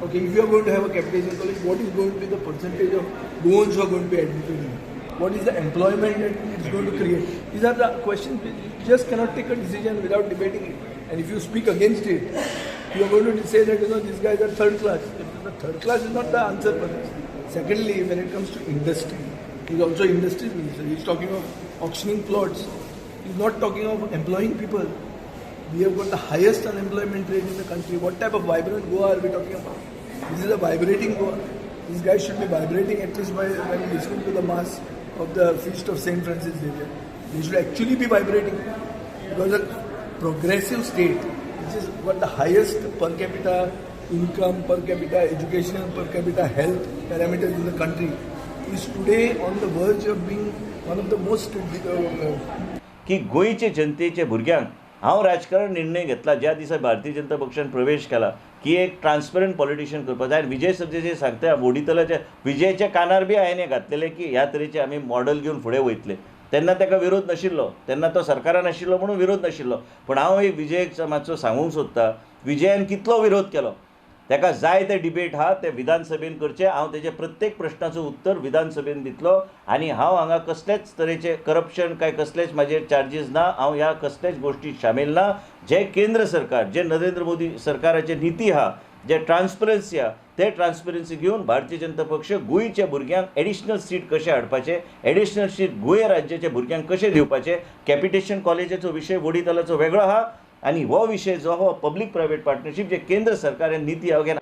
Okay, if you are going to have a capitation college, what is going to be the percentage of Goans who are going to be admitted in? What is the employment that it's going to create? These are the questions. You just cannot take a decision without debating it. And if you speak against it, you are going to say that these guys are third class. The third class is not the answer for this. Secondly, when it comes to industry, he's also industry minister. He's talking of auctioning plots. He's not talking of employing people. We have got the highest unemployment rate in the country. What type of vibrant Goa are we talking about? This is a vibrating Goa. These guys should be vibrating at least by when listening to the mass of the feast of Saint Francis Xavier. They should actually be vibrating because a progressive state, which has got the highest per capita income, per capita education, per capita health parameters in the country, is today on the verge of being one of the most की गोंयचे जनतेचे भुरग्यांक हांव राजकारण निर्णय घेतला ज्या दिसा भारतीय जनता पक्षान प्रवेश केला की एक ट्रान्सपरंट पॉलिटिशियन करपाक जाय. आनी विजय सरदेसाय सांगता वोडितल्याच्या विजयाच्या कानार बी हांवें हें घातलेलें की ह्या तरेचें आमी मॉडल घेवन फुडें वयतले. तेन्ना ताका विरोध नाशिल्लो, तेन्ना तो सरकारान आशिल्लो म्हणून विरोध नाशिल्लो. पूण हांव एक विजयाक मातसो सांगूंक सोदता, विजयान कितलो विरोध केलो, ताका जाय ते डिबेट आहा ते विधानसभेन करचे. हांव तेजे प्रत्येक प्रश्नाचो उत्तर विधानसभेन दितलो आनी हांव हांगा कसलेच तरेचे करप्शन काय कसलेच म्हाजेर चार्जीस ना, हांव ह्या कसलेच गोश्टीत शामील ना. जे केंद्र सरकार, जे नरेंद्र मोदी सरकाराचे निती आहा, जे ट्रान्सपरन्सी आहा, ते ट्रान्सपरन्सी घेवन भारतीय जनता पक्ष गोंयच्या भुरग्यांक एडिशनल सीट कशें हाडपाचें, एडिशनल सीट गोंय राज्याच्या भुरग्यांक कशें दिवपाचें. कॅपिटेशन कॉलेजाचो विशय वोडितल्याचो वेगळो आहा आनी हो विशय जो आहा पब्लीक प्रायवेट पार्टनरशीप जे केंद्र सरकार नीती आहा.